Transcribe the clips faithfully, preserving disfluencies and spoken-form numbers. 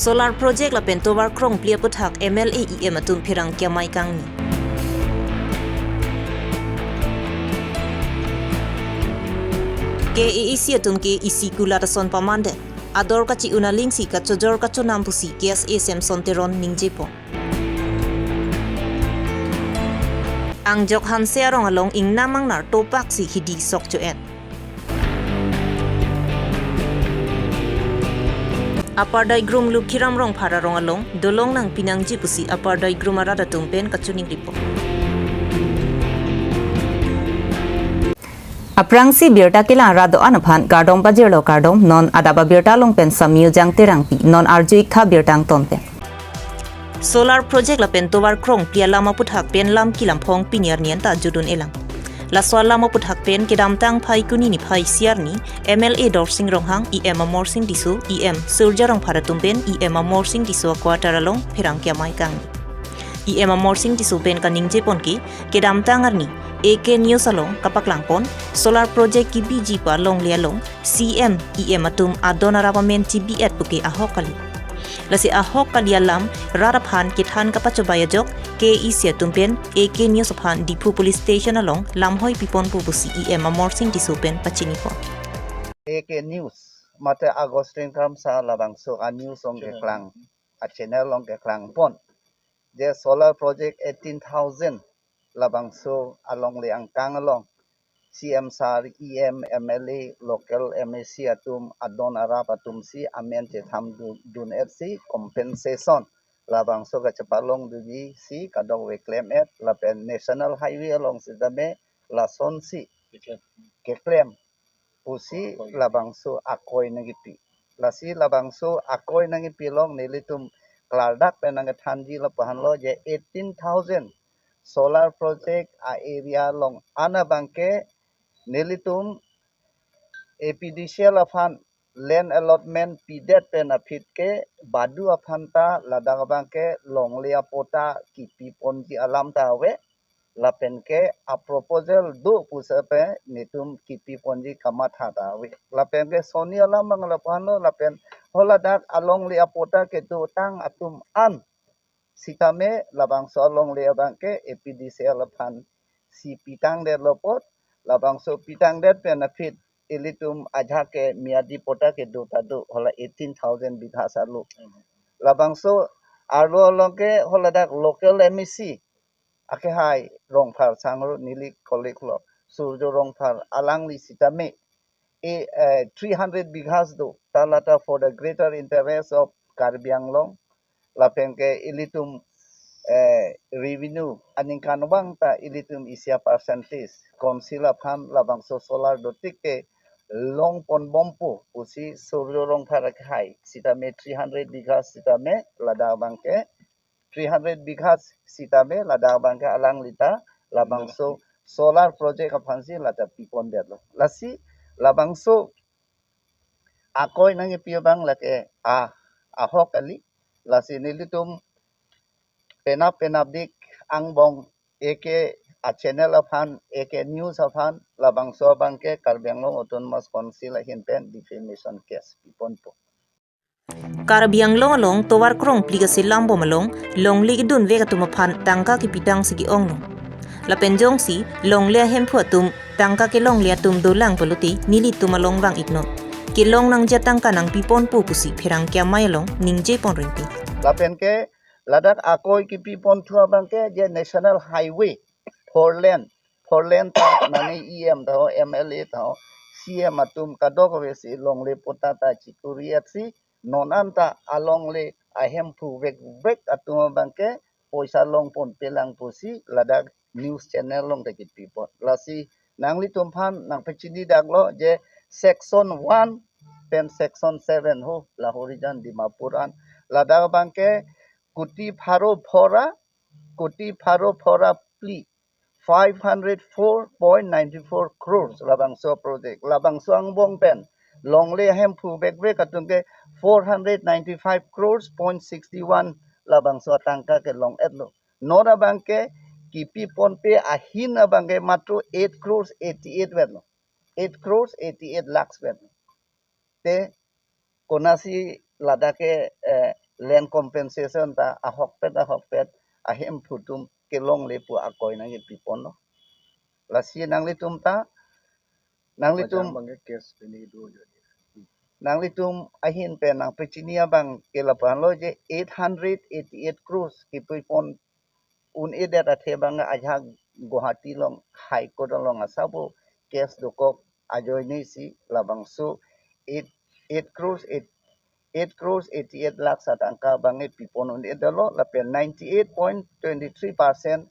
Solar project lapen tovar krongpli aputhak M L A E M atum pherangke amei kangni. K A A C atum ke isi kulat ason pamandet. Ador kachi-un alingsi kachojor kachonam pusi K S A Samson Teron ningjepon. Angjok Hanse arong along ingnam angnar topaksi hidi sok cho-en. Upper Daigrum Lukhiram Rongphar arong along dolong nangpi nangji pusi Upper Daigrum arat atum pen kachiningri pon. Aphrangsi birta kelang rat do-an aphan kardom pajirlo, kardom. Non adap abirta along pen Samyu Jangterangpi, non arju-ik tha birta angton pen. Solar project lapen tovar krongpli alam aputhak pen lam kelam phong pini arni anta jut un-elang. Laso alam aputhak pen kedamtang Phaikuni niphai isi arni M L A Dorsing Ronghang, E M Amarsing Tisso, E M Surjya Rongphar atum pen E M Amarsing Tisso a-quarter along pherangke amei kangni. E M Amarsing Tisso pen kaningjepon ke kedamtang arni A K News along kapaklang pon, solar project kebiji pu alongle along C M, E M atum adon arap amen chibi-et puke ahok kali. Lasi ahok kali alam rat aphan kethan kapachobei ajok K A A C atum pen A K News aphan Diphu Police Station along lamhoi pipon pu pusi E M Amarsing Tisso pen pachini pon. A K News, mate Augustine Kramsa labangso a-news along keklang, a-channel along keklang pon, je solar project eighteen thousand labangso alongle angkang along C M sir, E M, M L A, local M A C atum adon arap atum si amen chetham du-, dun-et si compensation labangso kachepalong duji si kadokave klem-et lapen National Highway along sitame lasonsi keklem pusi labangso akoi nangkipi. Lasi labangso akoi nangkipi along nelitum klardak pen nangkethanji lapu-anlo je eighteen thousand solar project a-area along an abangke nelitum A P D C L aphan land allotment pidet pen aphi ke badu aphan ta ladak abangke longle apatta kipi ponji alam ta ave. Lapen ke a-proposal do pusi pen netum kipi ponji kamatha ta ave. Lapen ke soni alam abang lapu-anlo, lapen haladak alongle apatta kedotang atum an sitame labangso alongle abangke A P D C L aphan si pitangdetlo apot, labangso pitangdet pen aphi ilitum ajahak ke miyadi patta kedo ta do, hala eighteen thousand bighas arlo. Labangso arlo along ke haladak local M A C akehai Rongphar sangro, neli colleague lo, Surjo Rongphar, alangli sitame, eh, eh, three hundred bighas do, ta lata for the greater interest of Karbi Anglong, lapen ke ilitum, eh, revenue aningkanvang ta ilitum isi a-percentage council aphan labangso solar dotik ke long ponbompo pusi Surjo Rongphar akehai sitame three hundred bighas sitame ladak abangke three hundred bighas sitame ladak abangke alangli ta labangso solar project aphansi lata pipondetlo. Lasi labangso akoi nangkipi abang lake a, ahok kali. Lasi nelitum penap penapdik angbong A K a-channel aphan, A K News aphan, labangso abangke Karbi Anglong Autonomous Council ahin pen defamation case piponpo. Karbi Anglong along tovar krongpli kaselam bom along longle kedunvek atum aphan tangka kepitangsi ke-onglo. Lapen jongsi longle ahemphu atum tangka kelongle atum dolang pulote nelitum along vang-iknon. Kelong nangji atangka nangpiponpo pusi pherangke amei along ningjepon rinti. Lapen ke ladak akoi kipiponthu abangke je National Highway four lane, four lane ta mane E M ta ho, M L A ta ho, C M atum kadokave si longle patta ta chikuri-et si, non anta alongle ahemphu vekvek atum abangke poisa longponpelang pusi ladak news channel along ta kipipon. Lasi nanglitum aphan nangpachinidaklo je section one pen section seven ho, Lahorijan Dimapur an, ladak abangke kuti pharo phora, kuti pharo phora phli, five hundred four point nine four crores labangso project. Labangso angbong pen longle ahemphu vekvek atum ke four hundred ninety-five crores point sixty-one labangso atangka kelong-etlo. Non abangke kipiponpe ahin abangke matro eight crores eighty-eight vetlo. Eight crores eighty-eight lakhs vetlo. Te konatsi ladak ke, eh, land compensation ta ahokpet ahokpet ahemphu atum kelongle pu akoi nangkepiponlo. Lasi nanglitum ta, nanglitum Bang ke case pini do jo. Nanglitum ahin pen nangpachini abang ke lapu-anlo je eight hundred eighty-eight crores kipipon un-edet athe abang ajahak Guwahati along High Court along asabo case dokok ajoine si labangso eight, eight crores eight, eight crores eighty-eight lakhs atangka abang kepipon un-edetlo lapen ninety-eight point twenty-three percent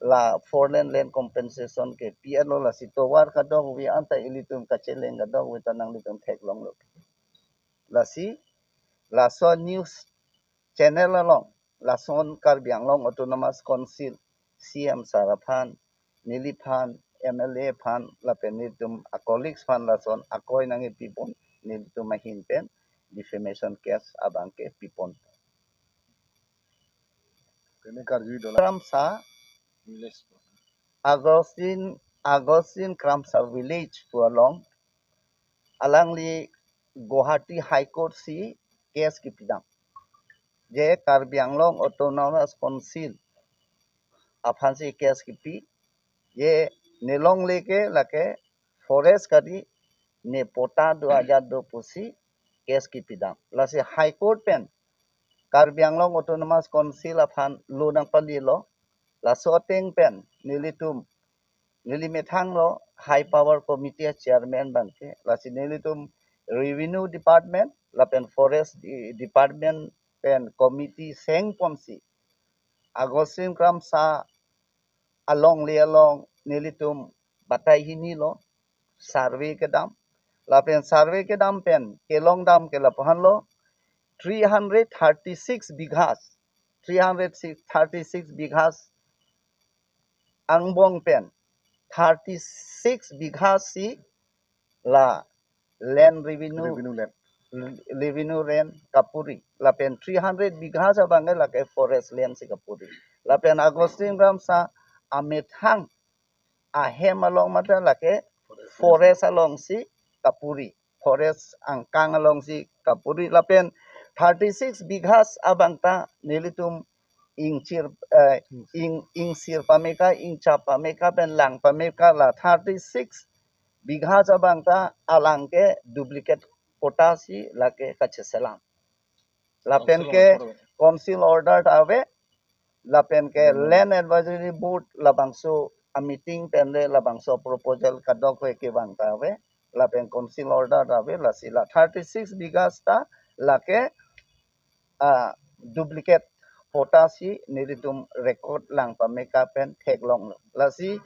la four lane land compensation kepi-etlo. Lasi tovar kadokave anta ilitum kacheleng kadokave ta nanglitum theklonglo. Lasi laso news channel along lason Karbi Anglong Autonomous Council C M sir aphan, neliphan, M L A aphan lapen nelitum a-colleagues aphan lason akoi nangkepipon, nelitum ahin pen defamation case abang kepipon. Kene karjui dola. Kramsa, Augustine, Augustine Kramsa village pu along alangli Guwahati High Court si case kipidam. Je Karbi Anglong Autonomous Council aphansi case kipi. Je nelongle ke lake forest kali, ne patta do ajat do pusi case kipidam. Lasi High Court pen Karbi Anglong Autonomous Council aphan lo nangpalilo. Laso ateng pen nelitum, neli methanglo High Power Committee chairman abang ke. Lasi nelitum Revenue Department lapen Forest de-, Department pen committee sengponsi Augustine Kramsa alongle along nelitum batai hinilo, survey kedam. Lapen survey kedam pen kelongdam ke lapu-anlo, three hundred thirty-six bighas, three hundred thirty-six bighas angbong pen thirty-six bighas si la land revenue, Revenue land. Revenue land kapuri. Lapen three hundred bighas abang ke lake forest land si kapuri. Lapen Augustine Kramsa amethang ahem along mate lake forest alongsi kapuri. Forest angkang alongsi kapuri. Lapen thirty-six bighas abang ta nelitum ingchir, eh, ing, ingsir pameka, ingchap pameka pen lang pameka la thirty-six bighas abang ta alang ke duplicate patta si lake kacheselam. Lapen ke council order ta ave, lapen ke Land Advisory Board labangso a-meeting pen le labangso proposal kadokave kevang ta ave, lapen council order ta ave, lasi la thirty-six bighas ta lake ah, duplicate patta si nelitum record lang pameka pen theklonglo. Lasi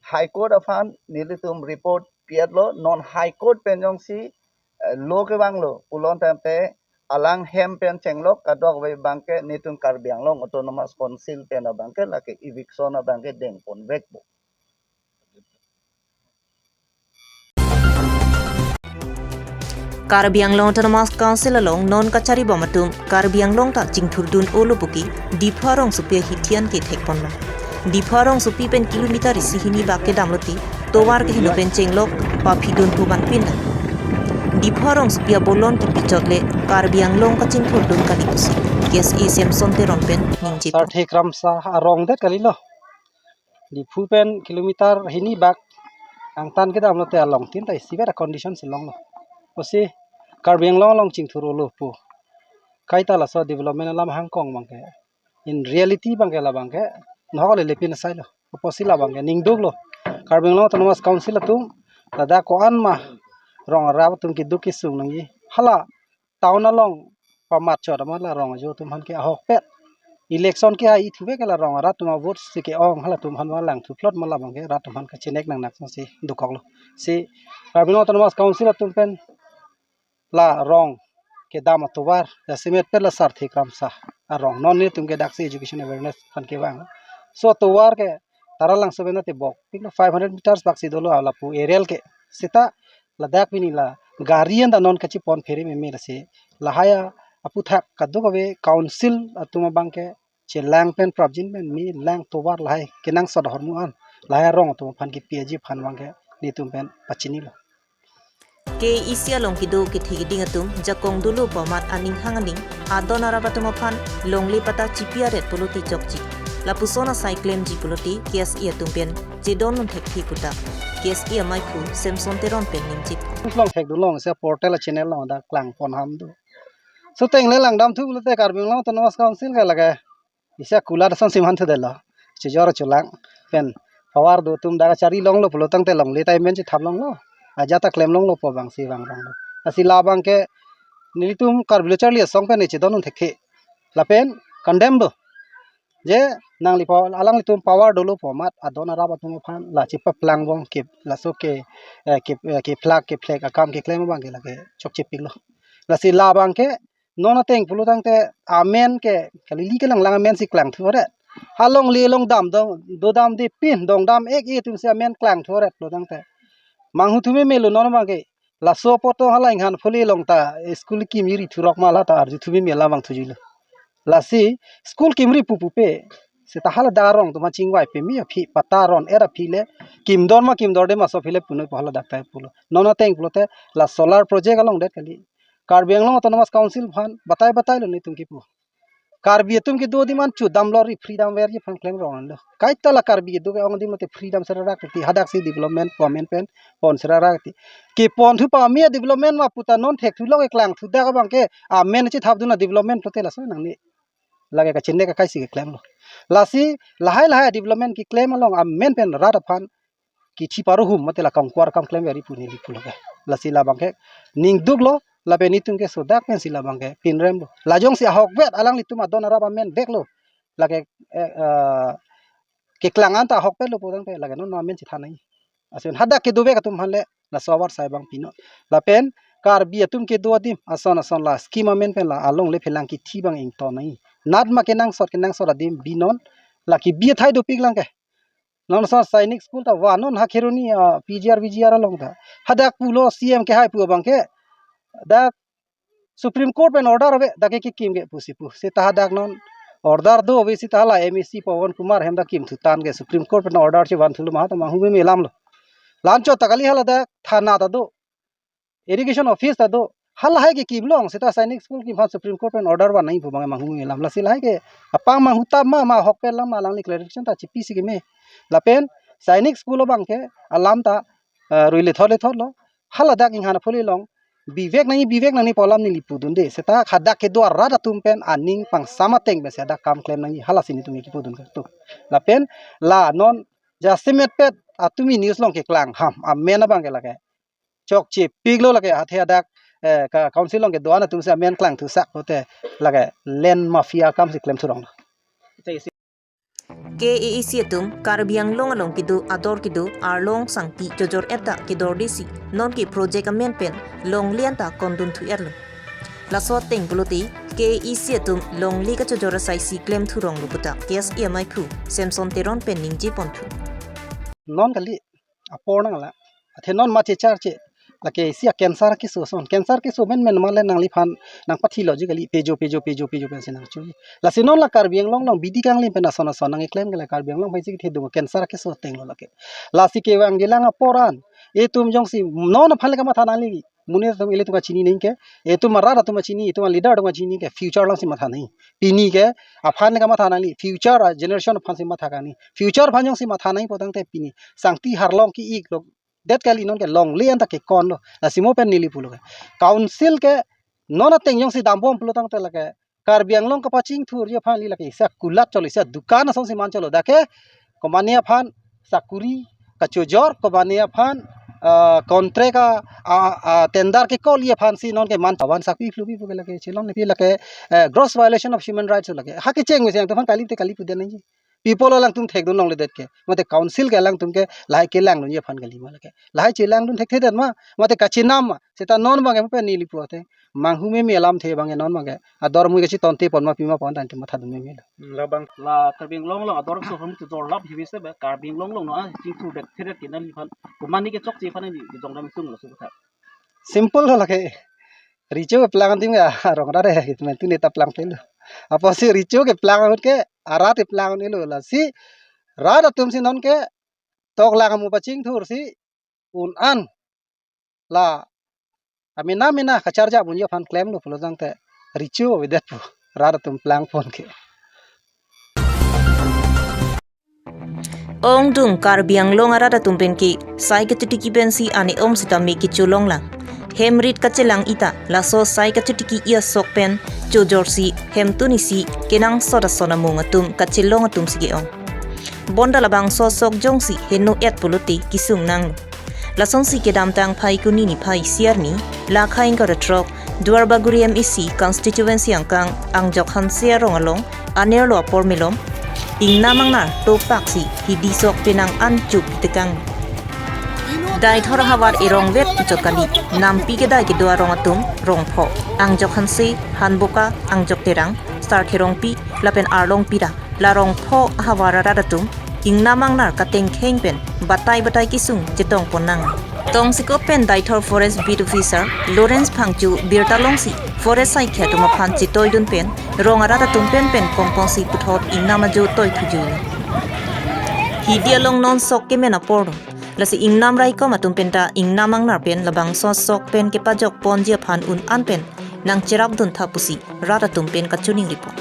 High Court aphan nelitum report pi-etlo, non High Court pen jongsi, eh, lo kevanglo, pulontangte alang hem pen chenglok kadokave abang ke nelitum Karbi Anglong Autonomous Council pen abang ke lake eviction abang ke dengponvekpo. Karbi Anglong Autonomous Council along non kacharibom atum Karbi Anglong ta chingthurdun olo puke Diphu arongsopi ahithian kethekponlo. Diphu arongsopi pen kilometer isi hini bak kedamlote tovar keheno pen chenglok paphidun thuman pinlang. Diphu arongsopi abolon kipichot le Karbi Anglong kachingthurdun kali pusi K S A Samson Teron pen ningje. Sarthe Kramsa arong det kalilo. Diphu pen kilometer hini bak angtan kedamlote along tin ta isivet a-condition si longlo. Pusi Karbi Anglong along chingthur olo pu. Kaita laso development alam hangkong abang ke. In reality abang ke labang ke nahok lele pin asailo. Pusi labang ke ningduklo. Karbi Anglong Autonomous Council atum ladak ko-an ma rong arap atum keduk kesung nangji. Hala town along pamat chot amat la rong ajo atum aphan ke ahokpet. Election ke-ai thuve ke la rong arat atum a-vote si ke-ong, halatum aphan ma langthu plot ma labang ke rat atum aphan kachenek nangnak si dokoklo. Si Karbi Anglong Autonomous Council atum pen la rong kedam atovar jasemet pen la Sarthe Kramsa arong non nelitum ke daksi education awareness aphan kevang. So tovar ke Taralangso pen atebok, pik lo five hundred meters bak si dolo lapu aerial ke. Seta ladak pini la gari anta non kachipon phere meme lasi lahai aphuthak kadokave council atum abang ke chelang pen prapjin pen me lang tovar lahai kenangsot ahormu an lahai arong atum aphan kepi aji aphan abang ke nelitum pen pachinilo. K A A C along kedo kethe keding atum jakong dolo pu amat aning hang aning adon arap atum aphan longle patta chipi aret pulote chokche. Lapuson asai klemji pulote K S A atum pen chedondun thekthe puta K S A amaiphu Samson Teron pen ningje. Long thekdun long isi portal channel long dak klang pon ham do. Suteng le langdam thu pulote Karbi Anglong Autonomous Council ke lake isi akulat asonsi manthu detlo. Chejor chulang pen power do atum dak chari longlo pulo tangte longle ta amen chethap longlo. Ajat ta klem longlo pu abangsi vang longlo. Lasi labang ke nelitum Karbi Lo Charli Asong pen chedondun thekthe. Lapen condemn do. Je nanglipo alanglitum power dolo pu amat adon arap atum aphan la chipaplang bom ke laso ke, eh, ke, eh, ke flag ke flag akam keklem abang ke lake chokchepiklo. Lasi labang ke non ateng pulo tangte amen ke kali li kelang lang amen si klang thu aret. Ha longle longdam dong dodam de pin dongdam ek e atum si amen klang thu aret pulo tangte manghu thu meme lo non abang ke. Laso poto hala inghan pholi long ta school kimri thurok ma la ta arju thu meme labang thujuilo. Lasi school kimri pupu pe seta hala darong atum chingvai peme aphi patta ron er aphi le kimdon ma kimdor de ma so aphi le punoi pu hala dak ta pulo. Non ateng pulote la solar project along det kali. Karbi Anglong Autonomous Council aphan batai batai lo nelitum kipu. Karbi atum kedo adim an chu damlo ri freedom verji aphan klem rong lo. Kaita la Karbi kedo ke-ong adim mate freedom serarak ti hadak si development pu amen pen pon serarak ti. Kepon thu pame development ma puta non thek thu lo keklang thu dak abang ke amen chethap dun a development pulote laso nangne. Lake kachine kakai si keklemlo. Lasi lahai lahai development keklem along amen pen rat aphan kithi paruhum mate la kangkwar kam klem ri pu neli pulo ke. Lasi labang ke ningduklo lapen nelitum ke sodak pensi labang ke pinremlo. Lajongsi ahokvet alanglitum adon arap amen veklo. Lake, eh, eh, keklang an ta ahokvetlo pu tangte lake non amen chethan nai. Asin hadak kedovek atum aphan le laso awar sai abang pino. Lapen Karbi atum kedo adim ason ason la scheme amen pen la alongle phelang kithi abang ington nai. Nat ma kenangsot kenangsot adim binon la kebi athai dopik lang ke. Non ason Sainik School ta va non ha Kheroni, ah, P G R V G R along ta. Hadak pulo C M kehai pu abang ke. Dak Supreme Court pen order ave dak ke kekim ke pusi pu. Seta hadak non order do ave seta hala M A C Pawan Kumar hem dak kim thu tan ke Supreme Court pen order chevan thulo ma ta manghu meme lamlo. La-anchot ta kali hala dak thana ta do. Irrigation office ta do. Halahai kekim long seta Sainik School kim aphan Supreme Court pen order van nai pu abang manghu meme lam. Lasi lahai ke apang manghu ta ma ma ahokpet lam ma alangli clarification ta chipi si keme. Lapen Sainik School abang ke alam ta, eh, rui lethot lethotlo. Hala dak inghan apholi long bivek nangji bivek nangji pu alam neli pudunde. Seta hadak kedo arat atum pen aning pangsam ateng pensi hadak kam klem nangji halasi nelitum kipudun kartu. Lapen la non jasemet pet atum news along keklang ham amen abang ke lake chokchepiklo lake athe hadak, eh, ka council along kedo-an atum si amen klang thusak pulote lake land mafia kam si klem thurong. K A A C atum Karbi Anglong along kedo ador kedo arlong sangti chojor-et ta kedorde si nonke project amen pen longle an ta kondun thu-etlo. Laso ateng pulote K A A C atum longle kachojor asai si klem thuronglo puta K S A amaiphu Samson Teron pen ningje ponthu. Non kali apor nang la. Athe non ma checharche. Lake isi a cancer keso ason. Cancer keso men men ma le nangliphan nangpathilo ji kali pejo pejo pejo pejo pensi nangchui. Lasi non la Karbi Anglong along bidi kanglim pen ason ason nangkeklem ke la Karbi Anglong aphan isi kethedung cancer keso atenglo lake. Lasi kevang kelang apor an itum jongsi non aphan le kamatha nangli. Monit atum ilitum kachini nangji ke. Itum arat atum kachini, itum aleader atum kachini ke future alam si matha nangji. Pini ke aphan le kamatha nangli. Future a generation aphan si matha kangni. Future aphan jongsi matha nangji pu tangte pini sangti arlong ke-iklo. Det kali nonke longle an ta kekon lo. Lasi mo pen neli pulo ke. Council ke non ateng jongsi dambom pulo tangte lake Karbi Anglong kapachingthurji aphan li lake isi akulat cholo isi adukan asonsi man cholo dak ke komane aphan sakuri kachojor komane aphan, ah, contract a, a, a, tender kekolji aphan si nonke man chavan sakpi phlupi pu ke lake chelong nepi lake, eh, gross violation of human rights lake. Ha kecheng mesi atum aphan kali te kali puden nangji. People alangtum thekdun longledet ke. Mate council ke alangtum ke lahai kelangdunji aphan kali ma lake. Lahai chelangdun thekthedet ma. Mate kachenam ma. Seta non abang ke pen neli pu athe. Manghu meme alamthe abang ke non abang ke. Ador mui kachitonte pon ma pima pon tangte mathadun meme lo. Hmm, labang la Karbi Anglong along ador keso aphan chojor lap hibi se ba Karbi Anglong along no a chingthur det thedet ke nangliphan. Komane ke chokche aphan ni jongdam sung lo su kha. Simple lo lake. Recho keplang adim ke arong rare gitu men tuni ta plang pelo. Apotsi recho keplang ahut ke arat keplang ni lo lasi rat atum si nonke toklang amu pachingthur si un an la Amena mena kacharjap unji aphan klemlo pulo tangte richu avedetpo rat atum plangpon ke. Ongdung Karbi Anglong arat atum pen ke sai kachotiki pensi ane-om sitame kecholonglang. Hem rit kachelang ita, laso sai kachotiki asok pen chojorsi hemtun isi kenangsot ason amung atum kachelong atum si ke-ong. Bonta labangso asok jongsi heno-et pulote kesung nanglo. Lasonsi kedamtang Phaikuni niphai isi arni, Lakha ingkoi ra throk, Duarbagori M A C constituency angkang Angjok Hanse arong along anerlo apor malom, ingnam angnar topaksi hidi sok penang an chup tekang. Deithor ahavar erong vet puchot kali, nampi kedai kedo arong atum, Rongpho, Angjok Hanse, Hanboka, Angjok Terang, Sarthe Rongpi, lapen Arlong Pira, la Rongpho ahavar arat atum ingnam angnar katengkheng pen batai batai kesung chetongpon nang. Tongsekot pen Deithor Forest Beat Officer Lawrence Phangcho birta longsi forest saikhi atum aphan chetoidun pen rong arat atum pen pen komponsi puthot ingnam ajo toithuji. Hidi along non sok kemen apor do. Lasi ingnam raikom atum penta ingnam angnar pen labangso sok pen kepajokponji aphan un-an pen nangcherapdun tha pusi rat atum pen kachiningripon.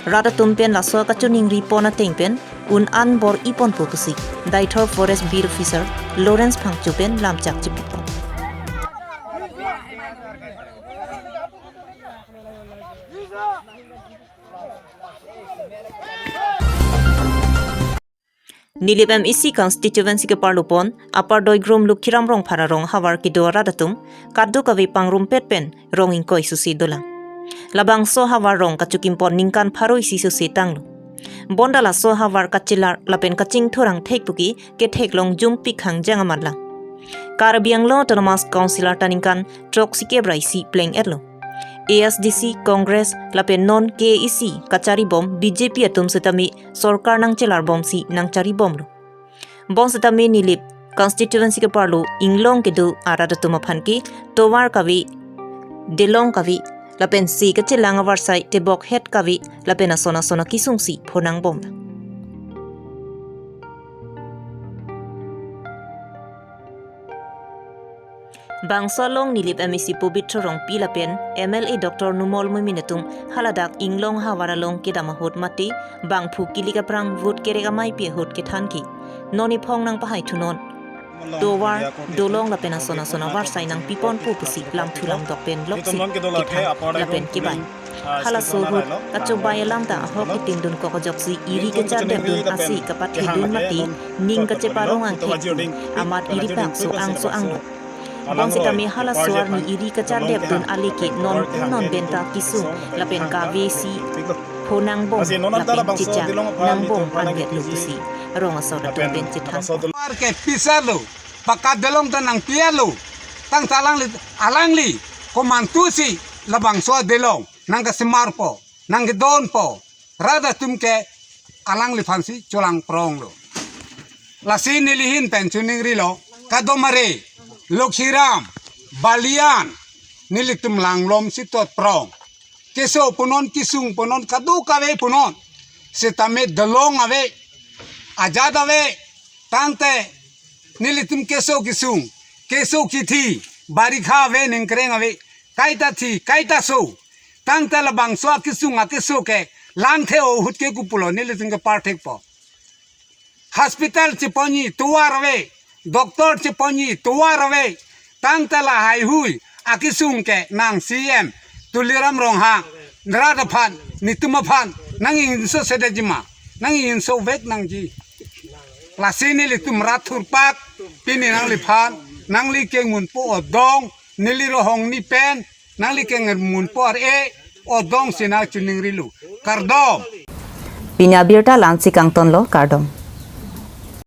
Rat atum pen laso kachiningripon ateng pen un-an bor-iponpo pusi Deithor Forest Beat Officer Lawrence Phangcho pen lamchak chipipon. Nilip M A C constituency keparlupon Upper Doigrum Lokhiram Rongphar arong havar kedo arat atum kadokave pangrumpet pen rong ingkoi susi dolang. Labangso havar rong kachokimpon ningkan pharo isi susi tanglo. Bonta laso havar kachelar lapen kachingthurang thek puke ketheklong jumpik hangjang amatlang. Karbi Anglong Autonomous Council arta ningkan throksi kep ra isi pleng-etlo. A S D C, Congress, lapen non K A A C kacharibom B J P atum setame sorkar nangchelarbomsi nangcharibomlo. Bonsitame Nilip constituency keparlo inglong kedo arat atum aphan ke tovar kave, delong kave, lapen si kachelang avarsai tebok het kave, lapen ason ason akesungsi phonangbom. Bangso along Nilip M A C Pobitro Rongpi lapen M L A Doctor Numal Momin atum haladak inglong havar along kedam ahut mate bangphu kilik aphrang vote kerek ameipi ahut kethan ke non iphong nangpahai thunon. Tovar, dolong lapen ason ason avarsai nangpiponpo pusi lamthu lamdok pen loksi kethan lapen kebai. Halaso ahut kachobai alam ta ahok itingdun kok ajoksi iri kechardepdun asi kapathedun mate ning kacheparong angthek amat iri pak so-ang so-ang lo. Bonsitame halaso arni iri kachardepdun ale ke non non benta kesung lapen kavesi phonangbom lapen chechak nangbom anvetlo pusi rong asor atum pen chethan. Mar ke pisalo, pakat delong ta nangpialo, tangte alangli, alangli komantusi labangso adelong nangkasimarpo, nangkedonpo, rat atum ke alangliphansi cholangpronglo. Lasi neli ahin pen chiningrilo, Kadomare, Lokhiram, Balian, nelitum langlomsi totprong. Keso punon, kesung punon, kadokave punon. Sitame delong ave, ajat ave, tangte nelitum keso kesung, keso kithi, barikha ave, ningkreng ave, kaita thi, kaita so. Tangte labangso akesung akeso ke langthe ahut ke kopulo nelitum ke parthekpo. Hospital cheponji tovar ave, doctor cheponji tovar ave, tangte lahai hui akesung ke nang C M Tuliram Ronghang, rat aphan, netum aphan nang-ingjinso sedetji ma, nang-ingjinso vek nangji. Lasi nelitum rat thurpak, pini nangliphan, nangli kengunpo odong, neli rohongni pen, nangli kengunpo ar-e, odong si nang chiningrilo. Kardom. Pini abirta la-ansi kangtonlo, kardom.